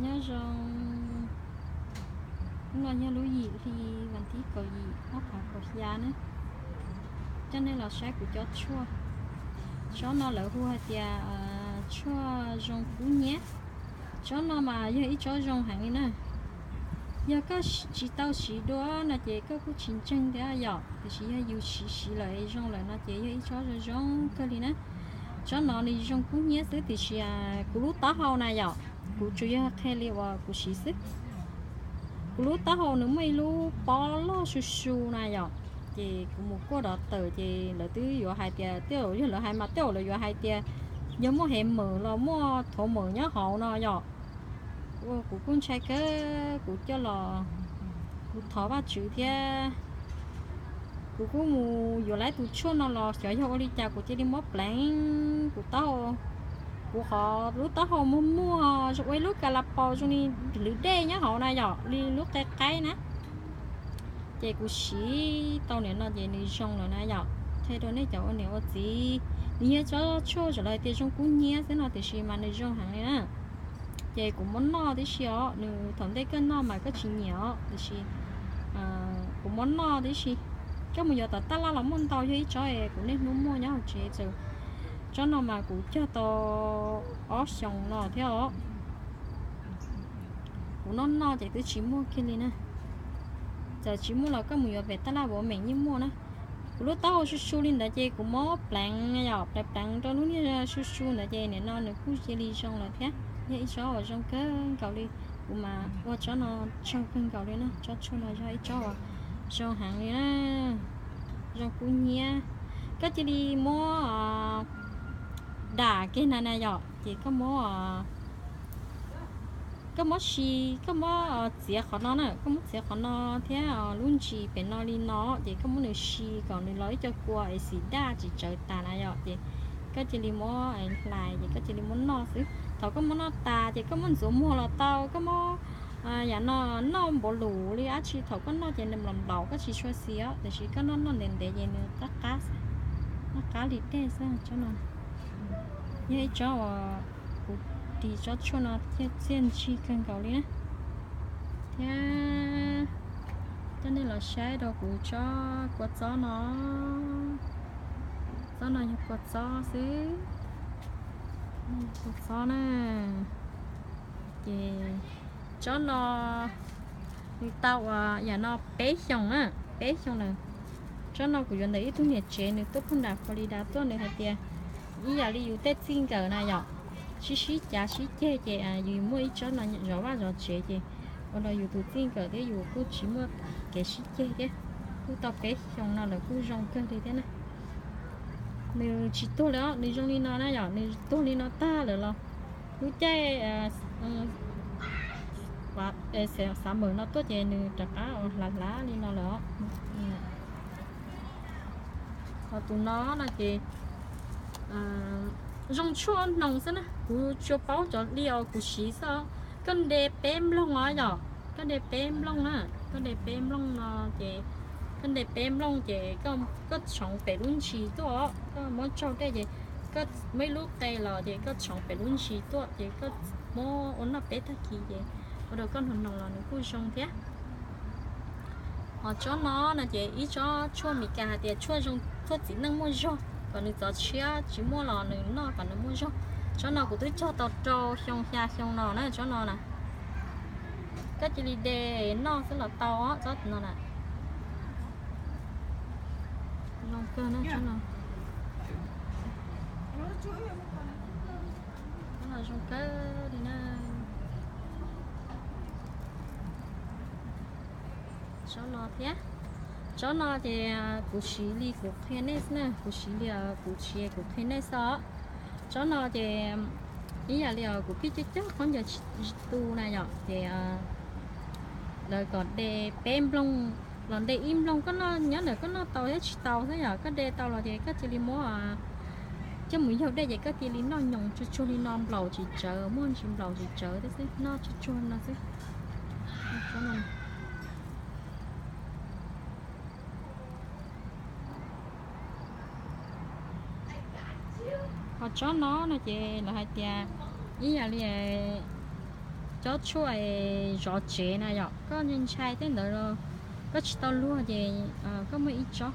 Nyob zoo, hnub no yog lub yim hli vas thib kaum yim ob phav kaum xya na. Coj nej los saib kuv cov tshuaj. Tsob no lawv hu hais tias tshuaj zoo kub hnyiab. Tsob no mas yog ib tsob zoo heev li na. Yog koj tsis tau siv dua no ces koj kuj tsis ntseeg thiab yom, tiam sis yog yus siv siv lawm es zoo lawm no ces yog ib tsob zoo zoo kawg li na. Tsob no nws zoo kub hnyiab xwb tiam sis kuv lub taub hau na yom, kuv tsuas yog qhia li uas kuv siv xwb. Kuv lub taub hau nws muaj ib lub pob loj su su na yom, ces kuv mus kuaj dov tawm ces lawv twb yuav hais tias tej zaum yog lawv hais mas tej zaum lawv yuav hais tias yog muaj hev mawm los muaj thuav mawm nyob hauv no yom. Kuv kuj ntshai kawg, kuv coj los, kuv thov Vajtswv thiab. Kuv kuj mus yuav lawv tus tshuaj no los xyov yog ua li cas kuv cia li muab pleev kuv taub hau, kuv qhov lub taub hau muag muag zoo ua ib lub ka la paus zoo li lwm dej nyob hauv na yom, li lub qe qaib na. Ces kuv siv tau niam no ces nws zoo lawm na yom. Qhia rau nej cov ua niam ua txiv, nws yog tsob tshuaj zoo li hais tias zoo kub hnyiab xwb no tiam sis mas nws zoo heev li na. Ces kuv muab noj tib si os, nws thaum ntej koj noj mas koj tsis nyiam os, tiam sis kuv muab noj tib si. Koj mus yuav tom taj laj los muaj ntau, yog ib tsob es kuv niaj hnub muaj nyob hauv tsev txawm. Tsob no mas kuv cog tau ob xyoos no thiab os. Kuv noj noj ces twb tsis muaj kiag li na. Txawm tsis muaj los koj mus yuav pem taj laj vov meem yeej muaj na. Kuv lub taub hau su su li ntawd ces kuv muab pleev yom, pleev pleev rau lub niag su su ntawd ces nim no nws kuj cia li zoo lawm thiab. Yog ib tsob uas zoo kawg nkaus li, kuv mas ua tsob no tsaug kawg nkaus li na. Tsob tshuaj no yog ib tsob uas zoo heev li na, zoo kub hnyiab. Koj cia li muab dam kiag na na yom, ces koj muab koj muab si, koj muab txiav qhov no na, koj muab txiav qhov no thiab lub ntsis pem no li no ces koj muab nws si kom nws los ib co kua es xim daj tsis tsawv tas na yom, ces koj cia li muab hlais ces koj cia li muab noj xwb. Thaum koj muab noj tas ces koj muab ntxuav muag los tau, koj muab yam no noj npaum lus li dab tsi, thaum koj noj ces nws nplaum nplaum koj tsis tshua xis os, tiam sis koj noj noj ntev ntev ces nws qab qab, noj qab li dej xwb tsob no. Yog ib tsob uas kuv ris tsob tshuaj no thiaj txiaj ntsig kawg nkaus li na. Thiab coj nej los saib rau kuv tsob kua txob no. Tsob no yog kua txob xwb, kua txob na. Ces tsob no nws tau uas yam no peb xyoos na, peb xyoos lawm. Tsob no kuv yuav ntawm ib tug niam tsev nws tuaj phooj nram Florida tuaj, nws hais tias ib yam li yus tej txij nkawm na yom, sib sib cav sib ceg ces yus muaj ib tsob no zov vaj zov tsev ces ua rau yus tus txij nkawm thiab yus kuj tsis muaj kev sib ceg thiab. Kuj tau peb xyoos no lawm kuj zoo kawg li thiab na. Nws tsis tuag li os, nws zoo li no na yom, nws tuag li no tag lawm los lub caij xav mawm no tuaj ces nws rov qab ua hlav hlav li no lawm os. Ho tus no no ces zoo tshuaj hnoos xwb na, kuv tsuas paub cov li os kuv siv xwb os. Koj nte peb nplooj os yom, koj nte peb nplooj na, koj nte peb nplooj no ces, koj nte peb nplooj ces koj tshoov pem lub ntsis tuaj os, koj muab tsaug dej ces koj muaj ib lub qe los ces koj tshoov pem lub ntsis tuaj ces koj muab ua noj peb tag kis ces ua rau koj hnoos hnoos los nws kuj zoo thiab. Ho tsob no no ces ib tsob tshuaj Meskas hais tias tshuaj zoo, tshuaj txiv neej muaj zog, kom nws txov tshiab tsis muaj los nws noj kom nws muaj zog. Tsob no kuv twb cog tau rau xyoo xya xyoo no na, tsob no na. Koj cia li de noj xwb los tau tsob no na. Zoo kawg na tsob no. Tsob no zoo kawg li na. Tsob no thiab, tsob no ces kuv siv li kuv qhia nej xwb na, kuv siv li kuv siv kuv qhia nej xwb os. Tsob no ces ib yam li os kuv pheej cog cog khaub ncaws tsis tu na yom, ces lawv kom de peb nplooj los de ib nplooj, koj noj nyob ntawm koj noj tau thiab tsis tau xwb yom, koj de tau los ces koj cia li muab coj mus yaug dej ces koj cia li noj nyoos tsuag tsuag li no, nplaum tsis tsawv, muaj ntsis nplaum tsis tsawv thiab xwb, noj tsuag tsuag no xwb. Ho tsob no no ces lawv hais tias ib yam li Tsob tshuaj zov tsev na yom, koj ntshai ntshai tej ntawd los koj tsis tau luag ces koj muaj ib tsob.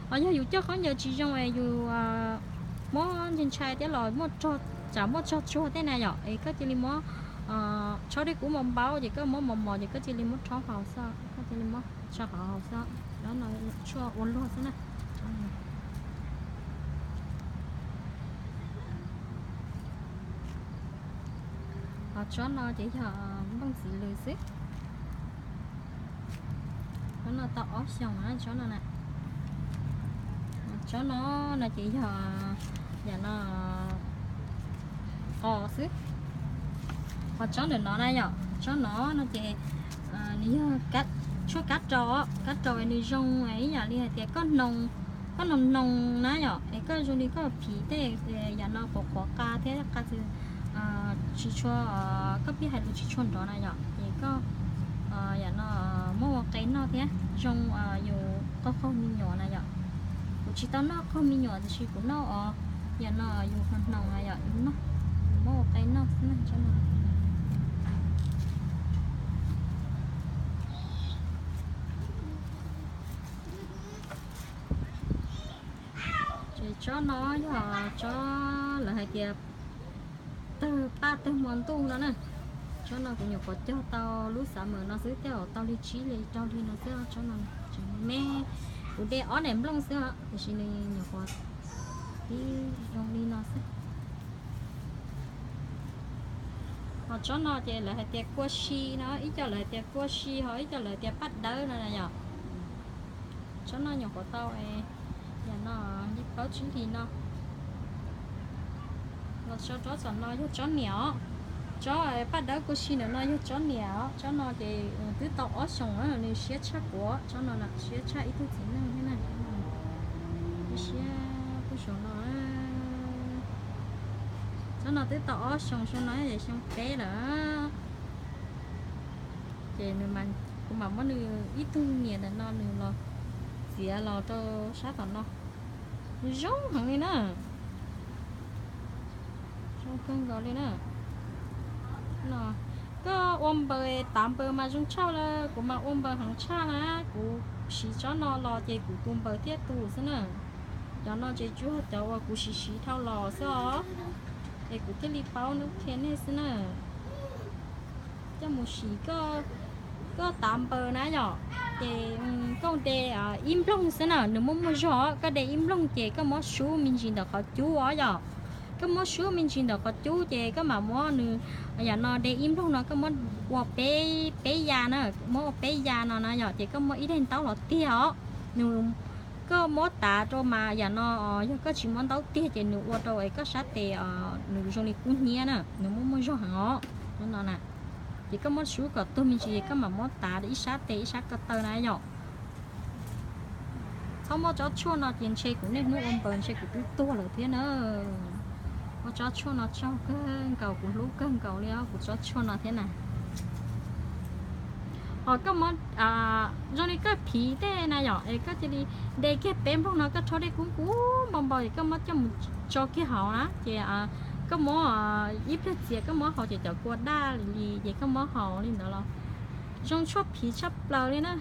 Ho yog yus coj khaub ncaws tsis zoo es yus muab ntshai ntshai thiab los muaj, tsam muaj tsog tsuag tej na yom, es koj cia li muab, tshob dej kub mos npaub ces koj muab mos mos ces koj cia li muab rhaub haus xwb, koj cia li muab tso hauv haus xwb. Tsob no tshuaj ua luag xwb na. Ho tsob no ces yog nplooj txiv lws xwb. Tsob no tau ob xyoos na tsob no na. Tsob no no ces yog yam no qos xwb. Ho tsob ntawm no na yom, tsob no no ces nws yog tshuaj kab rau, kab rau nws zoo ib yam li hais tias koj noog noog na yom, es koj zoo li koj phiv tej yam no qhuav qhuav qa thiab qa tsis tshua, koj pib hais lus tsis tshua nrov na yom, ces koj yam no muab ua qe noj thiab zoo, yus qaug qaug me nyuam na yom. Kuv tsis tau noj qaug me nyuam tiam sis kuv noj os, yam no yus hnoos hnoos na yom, yus noj, yus muab ua qe noj xwb na. Ces tsob no yog tsob lawv hais tias tawg paj tawg hmo ntuj no na. Tsob no kuv nyuam qhuav cog tau lub xav mem no xwb, tej zaum tau li tsib li rau hli no xwb. Tsob no tseem me, kuv de ob daim nplooj xwb os, tiam sis nws nyuam qhuav tib zoo li no xwb. Ho tsob no ces lawv hais tias kua si no, ib co lawv hais tias kua si, ho ib co lawv hais tias paj dawb no na yom. Tsob no nyuam qhuav tau yam no li plaub tsib hlis no. Los tsob tom no yog tsob niam os. Tsob paj dawb kua si ntawm no yog tsob niam os. Tsob no ces twb tau ob xyoos, nws siab tshaj kuv, tsob no siab tshaj ib tug txiv neej thiab na. Siab kuj xyoo no, tsob no twb tau ob xyoos, xyoo no yog xyoo peb lawm. Ces kuv mam muab nws ib tug niam ntawm no nws los txiav los rau sab tom no. Zoo heev li na. Zoo kawg nkaus li na. Koj ua npaws tav npaws mas zoo tshaj lawm, kuv mas ua npaws heev tshaj na. Kuv siv tsob no los ces kuv tus npaws thiaj tu xwb na. Cov no ces tsuas cov uas kuv siv siv dhau los xwb os, es kuv thiaj li paub qhia nej xwb na. Coj mus siv koj tav npaws na yom, ces koj de ib nplooj xwb na, nws muaj muaj zog, koj de ib nplooj ces koj muab sub me ntsis ntawm qhov cub os yom. Koj muab sub me ntsis ntawm qhov cub ces koj mam muab nws, yam no de ib nplooj no koj muab ua peb, peb ya na, muab ua peb ya no na yom, ces koj muab ib daim ntaub los tiag os. Nws, koj muab tav rau mas yam no, yog koj tsis muab ntaub tiag ces nws ua rau es koj sab tes nws zoo li kub hnyiab na, nws muaj muaj zog heev os. No na, ces koj muab sub kom tuag me ntsis, koj mam muab tav ib sab tes ib sab ko taw na yom. Txhob muab tsob tshuaj no ces ntshe kuv niaj hnub ua npaws ntshe kuv twb tuag lawm thiab na. Muab tsob tshuaj no tsaug kawg nkaus, kuv hlub kawg nkaus li os kuv tsob tshuaj no thiab na. Ho koj muab, zoo li koj phiv tej na yom, es koj cia li de kiag peb nplooj no koj rhaub dej kub kub npau npau es koj muab coj mus tso kiag hauv na, ces koj muab ib pliag txias koj muab haus ces cov kua daj li li ces koj muab haus li ntawd los zoo tshuaj phiv tshaj plaws li na.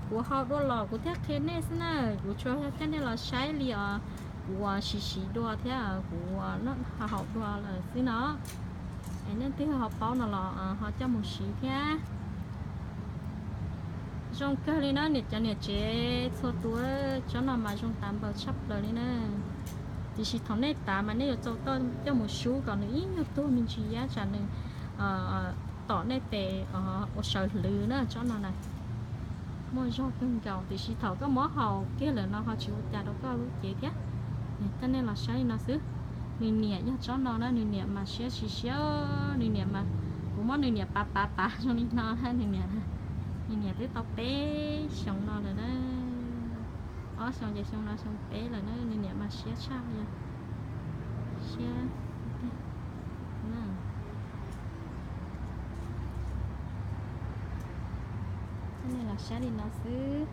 Kuv haus dua los kuv thiaj qhia nej xwb na, kuv tsuas coj nej los saib li os, kuv siv siv dua thiab kuv haus dua lawm xwb no. Es nej twg ho paub no los ho coj mus siv thiab. Zoo kawg li na niam, cov niam tsev txhua tus, tsob no mas zoo tas npaws tshaj plaws li na. Tiam sis thaum nej tav mas nej yuav tau coj mus sub kom nws ib nyuag tuag me ntsis thiab tsam nws tom nej tes ua sawv hlwv na tsob no na. Muaj zog kawg nkaus tiam sis thaum koj muab haus kiag lawm no ho tsis ua cas rau koj lub cev thiab. Coj nej los saib li no xwb. Nws niam yog tsob no na, nws niam mas siab siab, nws niam mas, kuv muab nws niam pav pav pav zoo li no na, nws niam, nws niam twb tau peb xyoos no lawm na. Ob xyoos ces xyoo no xyoo peb lawm na, nws niam mas siab tshaj li. Siab. Coj nej los saib li no xwb.